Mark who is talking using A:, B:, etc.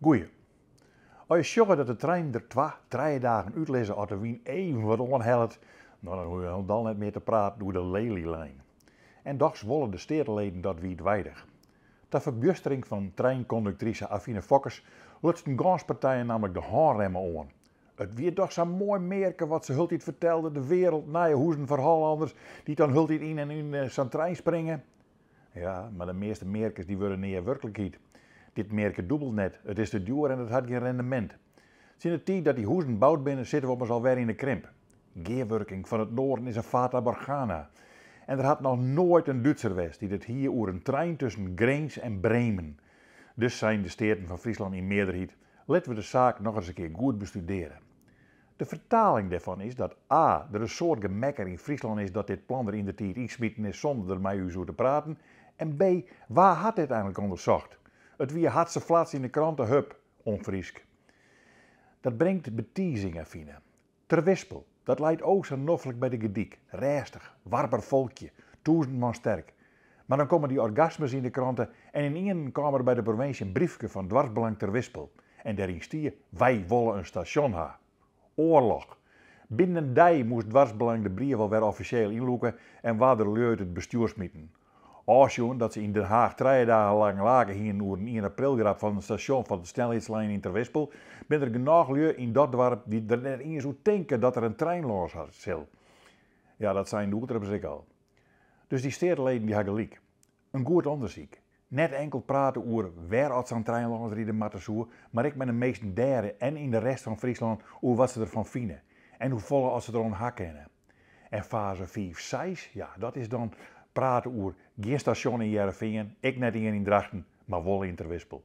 A: Goeie. As je sjogge dat de treinen der twa, trije dagen útlizze as de wyn even wat oanhellet, no dan hoege je hielendal net mear te praten oer de Lelylijn. En dochs wolle de steateleden dat wiidweidich. Ta ferbjustering fan treinkonduktrise Avine Fokkens lutsen gâns partijen nammentlik de hânremme oan. It wie dochs sa'n moai mearke wat se hieltyd fertelde, de wereld, nije huzen foar Hollanners dy't dan hieltyd yn en út sa'n trein springe. Ja, mar de measte mearkes dy wurde nea wurklikheid. Dit mearke dûbeld net, it is te djoer en it hat gjin rendemint. Tsjin de tiid dat dy huzen boud binne sitte we ommers alwer yn de krimp. Gearwurking fan it Noarden is in fata morgana. En der hat noch noait in Dútser west dy't it hie oer in trein tusken Grins en Bremen. Dus seinen de Steaten fan Fryslân yn mearderheid, litte we de saak nochris in kear goed bestudearje. De fertaling dêrfan is dat a der in soad gemekker yn Fryslân is dat dit plan der yndertiid ynsmiten is sûnder der mei ús oer te praten en b wa hat dit einlik ûndersocht? It wie hatseflats yn de krante, hup, ûnfrysk. Dat bringt betizing, Avine. Terwispel, dat leit o sa noflik by de Gerdyk, rêstich, warber folkje, 1000 man sterk. Mar dan komme dy orgasmes yn de krante en ynienen kaam der by de provinsje in briefke fan Doarpsbelang Terwispel en dêryn stie, wy wolle in stasjon ha. Oarloch. Binnen in dei moast Doarpsbelang de brief alwer offisjeel ynlûke en waard der lju út it bestjoer smiten. Ofsjoen dat se yn Den Haach trije dagen lang lake hienen oer in ien aprilgrap fan it stasjon fan de snelheidslijn yn Terwispel, binne der genôch lju yn dat doarp dy't der net iens oer tinke dat der in trein lâns sil. Ja, dat seinen de Oerterpers ek al. Dus dy steateleden dy ha gelyk. In goed ûndersyk. Net inkeld prate oer wêr oft sa'n trein lâns ride moatte soe, mar ek mei de minsken dêr en yn de rest fan Fryslân oer wat se derfan fine en hoefolle oft se deroan ha kinne. En faze fiif, seis, ja, dat is dan prate oer gjin stasjon yn Hearrenfean, ek net ien yn Drachten, mar wol yn Terwispel.